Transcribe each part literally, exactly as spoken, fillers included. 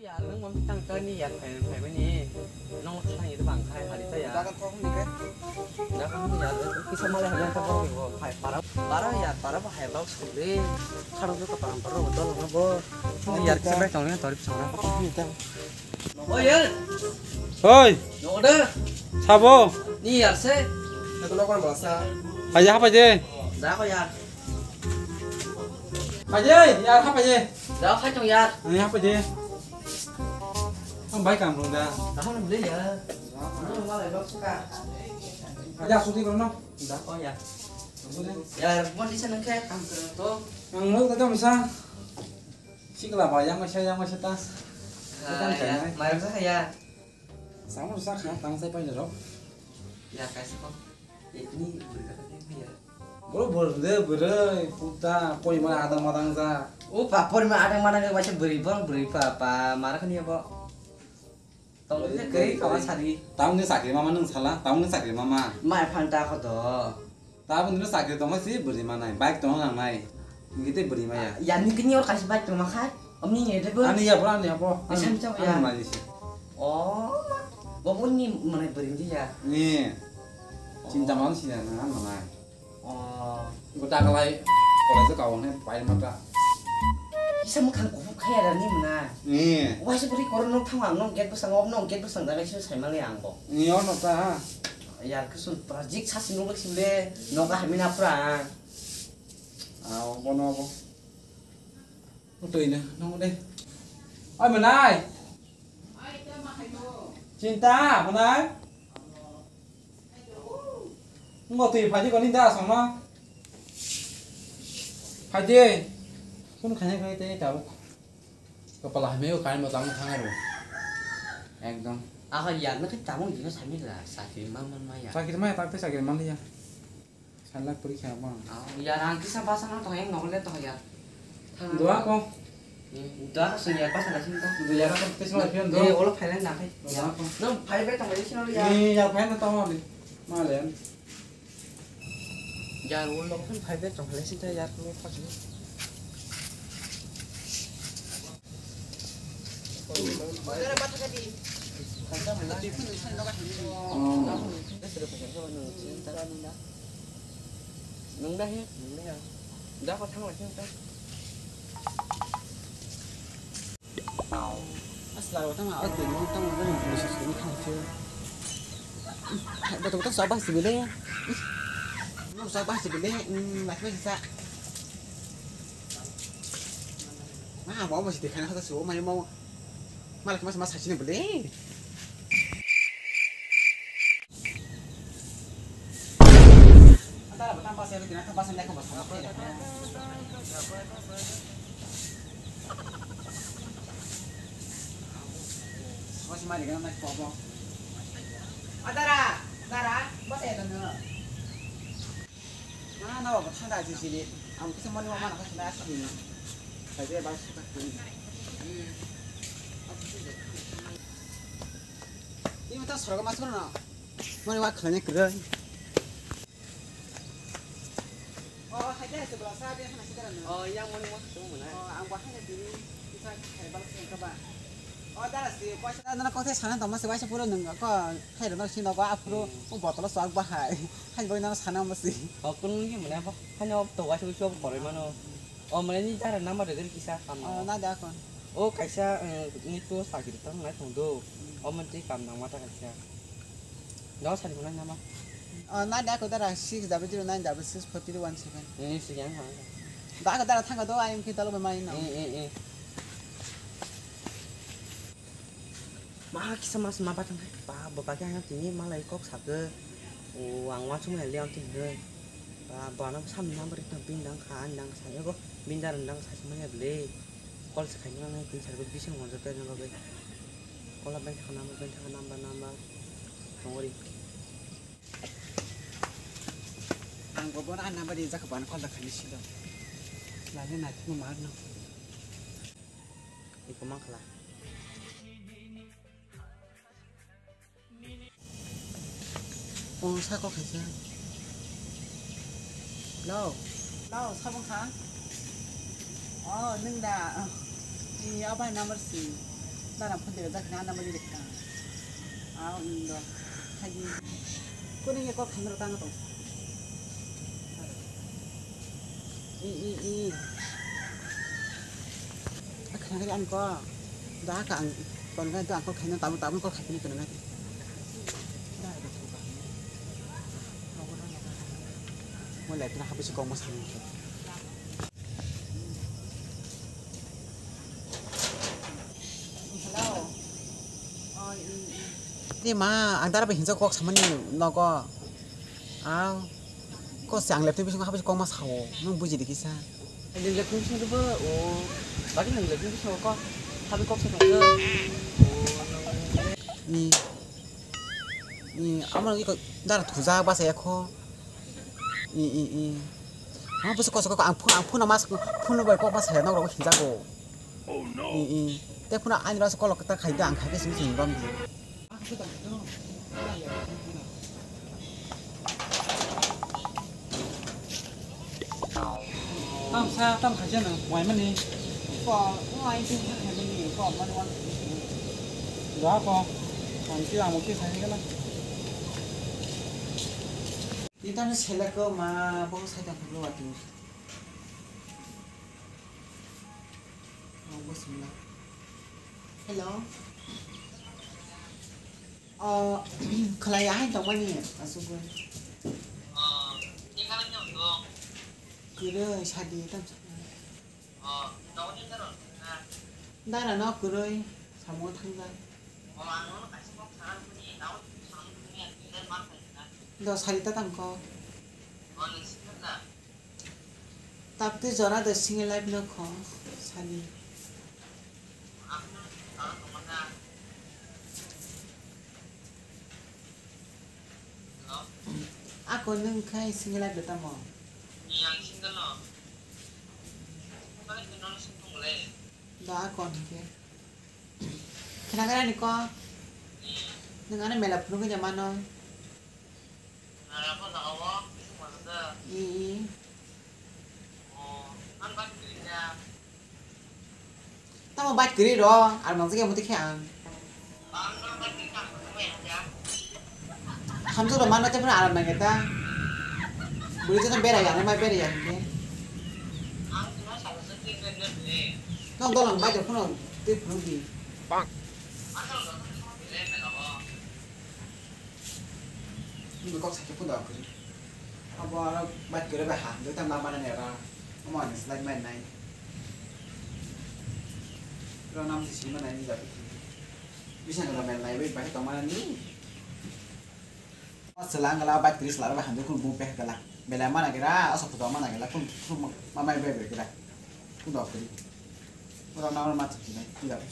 Yar, nwng mami tang tani yar, phai, phai mani. Nwng khlai ni bang khai hari ta ya. Dagan thok ni ke. Dagan ni yar, kisa malai hari ta bang bo phai para. Para yar, para bo hai lok sule. Kharo ko para para bo dol no bo. Ni yar kisa bai tong ni tori pisang na. Oi yar. Oi. Noda. Sabo. Ni yar se. Ko lokon basa. Aja apa je? Da ko yar. Phaidi, yar, ha phaidi. Da, khai tong yar. Ani ha phaidi. Ang bai kam rung da. Da, ha nang le ya. Ano malai bak suka. Aja suti kono. Da, oh ya. Yar, bon di sana ke. Ang to. Ang mau kata misa. Sikla ba yang masa yang masa ta. Ah, ya. Mai sa ya. Samo sa kha tang sai pai ro. Ya, kaisa ko. Ini beri kata ni ya. Boro bwrwng de bwrwi puta porima adang madang ja. O pa porima adang madang ke waisa bwrwi bong bwrwi pa pa mara khani abo. Tong de kei kawa sari. Taung ni sakri mama nung sala, taung ni sakri mama. Mai phang ta kho do. Taung ni sakri tong si bwrwi manai, bike tong nang nai. Ngi te bwrwi maya. Ya ni kini or kasi bike tong ma khai. Om ni ne de bo. Ani ya bro, ani ya bro. Ni sam chang ya. Ani mali si. Oh. Bo bo ni manai bwrwi di ya. Ni. Chinta man si ya na manai. Oh. Gota kalai college ka wang ne pai mata. Kisa mukhang kuphuk khaya da ni mna. Ni. Waisa bwrwi koro nok thang ang nok gate bwsang, nok gate bwsang da kaisa sai mali ang bo. Ni ono ta. Yar kusun project sasi nok sim le nok hamina pura. Ah, bono bo. Utoi na, nong de. Oi manai. Chinta, manai. Ngo twi phaji koni da song no. Phaji. Kun khanya khai te tabuk. Kapala hame ko kain mo tang thang ro. Ekdom. Aha ya na kai tabuk dino sami la sakri mang man ma ya. Sakri ma ya tak te sakri man ya. Salak puri kha bang. Oh, ya rang kisa basa no to yang nong le to ya. Dua ko. Hmm, dua ko sing ya basa na sing ta. Dua ya ko kisa ma pion do. Eh, olo phai na khai. Dua ko. No phai be tong le sino ya. Ni ya phai na tong ni. Ma le. Ya olo phai be tong le sing ta ya ko phai. Nung dah ya, nung dah ya. Dah kau thang lagi dah. Asla kau thang, aku tengok thang, aku tengok polisi sini thang sih. Betul betul sabar sih bile. Mau sabar sih bile, hmm, lagi sisa. Nah, mau masih dikena satu suhu, mau mau. Malak mas mas hachine bole. Antara batang pas ya, kena pas ya, kau pas. Masih mari kena naik popo. Antara, antara, pas ya, tanda. Mana na ba thanda ji ji ni. Ang kisa mani ma mana ka sina sini. Sai de ba suka sini. Ini mata sorga masuk na. Mani wa khlanya kre. Oh, hai de se bla sa de hana sida na. Oh, yang mani ma tu mana. Oh, ang ba hana dini kisa khai ba ka ba. Oh, dara si ko sa na ko te sana to ma se ba se pura nang ko khai ro na sino ko a pura. Hmm. O botolo sok ba hai. Hai ba na sana ma si. Oh, kun ni mana ba. Hanya to wa se ko korai mano. O mane ni dara number de kisa kam. Oh, na da kon. O kaisa, eh, ni to sakri tang nai thong do. O man ti kam nang mata kaisa. No sari mana nama. Oh, na da ko dara six double zero nine double six four three one seven. Ni si yang ha. Da ko dara thang do ayam kita lo mai na. Eh, eh, eh. Ma kisa mas ma batang hai. Ba, ba, ba, kaya tini malai kok sake. O, ang wansuk mai le ang tini hai. Ba, ba, nang sam number itu bindang kha, andang sa, ego bindar andang sa, semua ya beli. Call se khaina nang tin sar ko bising mo joto na bagai. Call ben thang number, ben thang number, number. Tongori. Ang bo bona number rijak ban call da khaini silo. Lale na thimo mar no. Iko mang khala. Oh, sako khaisa. Hello. Hello, sabo kha? Oh, nwng da? Ni abai number si. Dara phone tebe dakna ana mali dekna. Aw indo. Haji. Kuni ye kok khamro tang to. I i i. Khana kali ang ko. Da ka ang. Kon ga da ko khana tamu tamu ko khana kali. Mo le tna habisi kok mo sani. Hello. Oh, i, i. Ni ma, ang dara bai hinsa kok samani nogo. Ang ko se ang laptop bisingo habis kok ma sao. Nung buji di kisa. Ang laptop bisingo bo, oh, bagi nang laptop bisingo ko. Habis kok sa tong. Ni. Ni, amo iko dara thuja basa ya ko. I, i, i. Ang busi kosa kok ang phone, ang phone mas, phone bai kok ma saya nang rok hinjago. I, i. Te phone ani rasa kolok ta khai da ang khai ke simi simi bam di. Tam sa, tam khai jana, wai mani. Ko, wai jin khai mani, ko, man wan. Da ko, ang ki ang ki khai kana. Ni tamo selek ko ma bo sai ta phuru atu. Oh, bismillah. Hello. Oh, khalai ahai tongmani asugwi. Kwrwi sadi tam sa. Dara no kwrwi samo thangjak. Do sari ta tangko. Tapte jora do single life no kho sani. Ako nung khai single life do tamo. Do ako hingke. Khna kara ni ko. Nung ano mela phunuk ya mano. I, i. Tamo bike kwrwi ro, ang nang jagwi muti khe ang. Hamjak rok mano tei phano aram nang ta. Bwrwi joto berai ya, mai berai ya hingke. Nang dolang bike rok phano tei phunuk di. Nini kok sakhe phunda kwrwi. Abo aro bike kwrwi bai ha, doi tam lama nani aro. Omo ani slide mai nai. Ro nam si sima nai ni jabi. Bisa ngala mel nai bai bai tong mana ni. Selang gala bike kwrwi sela bai hamjak kun bung peh gala. Mela mana gira, asa photo mana gila kun kun ma mai bai bai gira. Phunda kwrwi. Ro nam ma chuknai, tidak.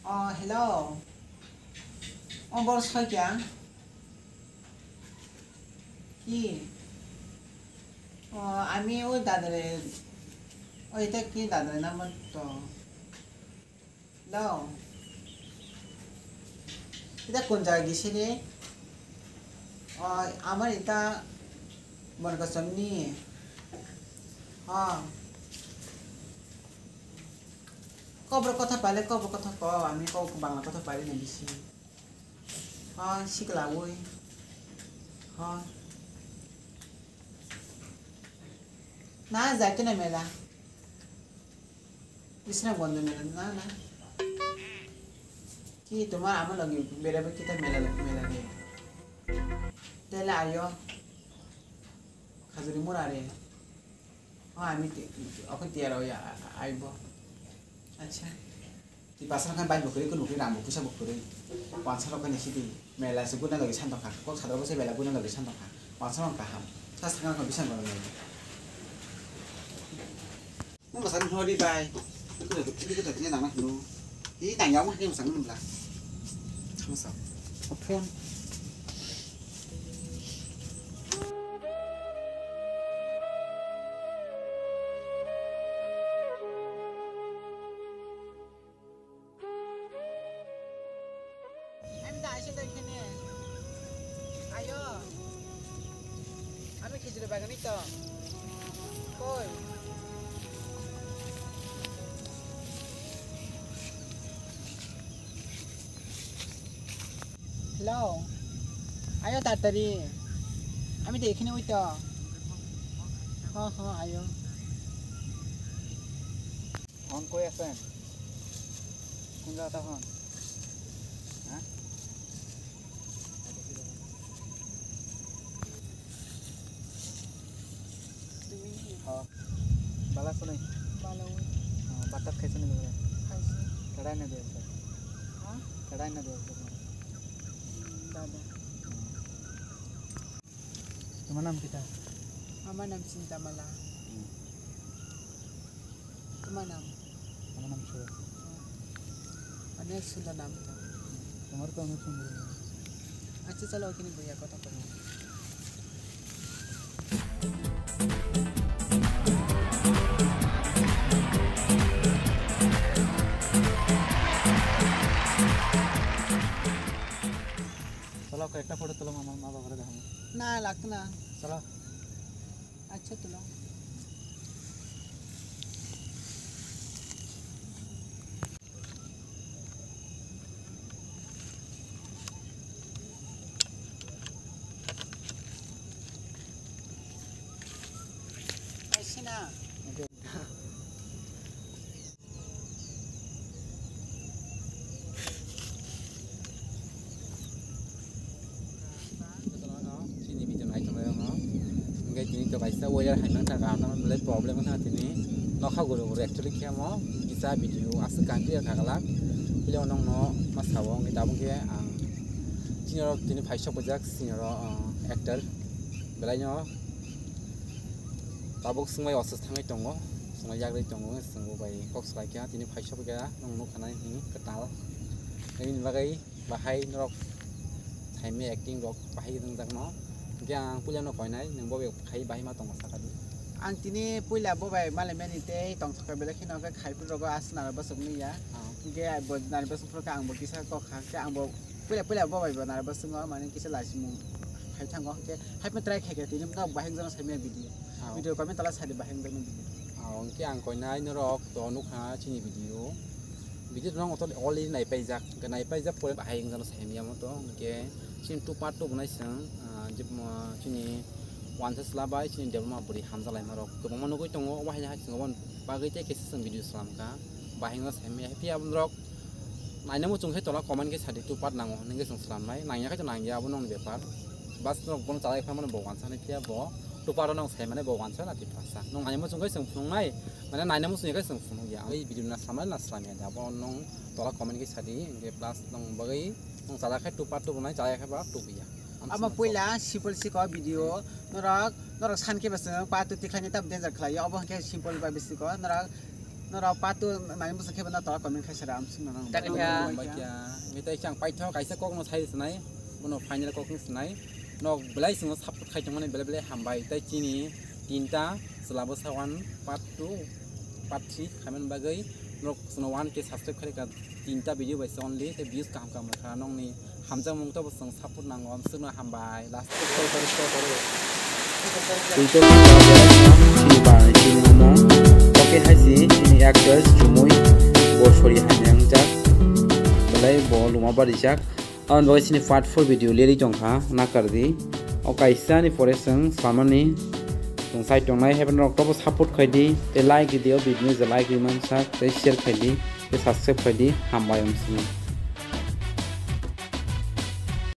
Oh, hello. Oh, bor soi kya? Ki? Oh, ami o dadare. Oh, ita ki dadare number to. Hello. Ita kun jaga gisini? Oh, amar ita Borkasomni. Oh. Kobor kotha pale, kobor kotha ko, ami ko Bangla kotha pale na bisi. Ha, sikla oi. Ha. Na, jaito na mela. Bisna bondo mela na, na. Ki tomar ama logi berabe kita mela, mela ni. Tele ayo. Khajuri mura re. Oh, ami ti, ako tiyaro ya, aibo. Acha. Ti pasal kan bai bukuri, kun bukuri, ram bukuri, sa bukuri. Wansa rok kan isi di. Mela se guna logi santo kha. Kok sadro se mela guna logi santo kha. Wansa rok kaham. Sa sangan ko bisan ko logi. Mo masan hori bai. Iku tu, iku tu tine nang nak nu. Ini tang yang mah ni masan nu lah. Masa. Phone. Em da aise dai khene. Ayo. Koi? Hello. Ayo tatari. Ami to ekhane oi to. Ha, ha, ayo. Hon koi asen? Kun jaga ta hon? Ha? Tumi? Ha. Bala sunai? Bala oi. Ha, batat khaisa ni bala? Khaisa. Kedai na dia? Ha? Kedai na dia? Dada. Toma nam kita? Ama nam Sinta Mala. Hmm. Toma nam? Ama nam Suraj. Onek sundor nam to. Tomar to onek sundor. Acha, chalo, kini buya kotha koi. Chalo, koi ekta photo tulo, mama, ma babare daham. Na, lagto na. Chalo. Acha, tulo. Aisina. Chini video nai tonglai rokno. Hingke tini to kaisa weather hai mang taka, ano belai problem wngkha tini. Nokha guru guru actually khe amo kisa video aswk kang clear kha glak. Hile ono no ma sao, hingke tabuk khe ang chini rok tini phai sok pajak, chini rok, ah, actor belai no tabuk swngbai office thangwi tongo, swngbai yagwi tongo, swngbo bai kok swlai kha tini phai sok kha, nwng nukha nai hwnwi kwtal. Aboni bagwi bahai norok thaimani acting rok bahai wngjak no. Hingke ang puila no koinai, nwng bo bai khai bahai ma tongo saka di. Ang tini puila bo bai malaimani tei tongthok belai kheno khe khai phuru rogo aswk naro bwswk nwi ya. Ah. Hingke bo naro bwswk phuru khe ang bo kisa kok kha, khe ang bo puila puila bo bai bo naro bwswk no mane kisa laisimung khai thango, hingke hai phano try khai khe tini no bahai wngjak no saimanya video. Ah. Video comment tala sadi bahai wngjak no video. Ah, hingke ang koinai norok to nukha chini video. Video rok no already naipaijak, hingke naipaijak pore bahai wngjak no saimanya mo to, hingke chini two part two bo nai chwng, ah, je, mo, chini wansa chwla bai chini debma bwrwi hamjak laima rok kwbangma nugwi tongo, obo hai hai chwng obo bagwi tei kisa chwng video slam kha, bahai wngjak no saimanya, phiya bo norok naina muchung khe tola comment khe sadi two part nango hwnwi khe chwng slam nai, nangya khe to nangya abo nokni bepar, bas norok bono chalai kha mano bo wansa nai phiya bo. Tuparo nong sai mane bo wansa na tiprasa. Nong naina muchung kai chwng phunuknai, mane naina muchung kai chwng phunukya. Ang video na samai na slamya da. Bo nong tola comment kai sadi, hingke plus nong bagwi nong chala khai tupa tubu nai, chala khai ba tubuya. Amo puila simple siko video, norok, norok san khe bwswk part two tikhlai ni tam danger khlai. Obo hwnkhe simple bai bisi ko, norok, norok part two naina muchung khe bo na tola comment khai sadi, am sing nang. Takha. Bai kya, mitai chang paithok kaisa kok no sai sinai, bono final kok no sinai. Nok belai chwngno support khai tongmani belai belai hambai. Tei chini tinta chwla bwsa one part two, part three khaimani bagwi nok chwngno one K subscribe khaikha tinta video bai se only, tei views kaham kaham kha. Nokni hamjakmung tobo chwng support nango, amsukno hambai. Last. Tei to chini bai chini omo. Oke hai si chini actress Chumui bo sori hamya wngjak. Belai bo luma barijak. Aboni bagwi chini part four video leri tongkha, nakardi. O kaisa ni pore chwng samani chwng sai tongnai, haiphano norok tobo support khaidi, tei like ridi, o video no je like rwi mansa, tei share khaidi, tei subscribe khaidi, hambai wngsugo.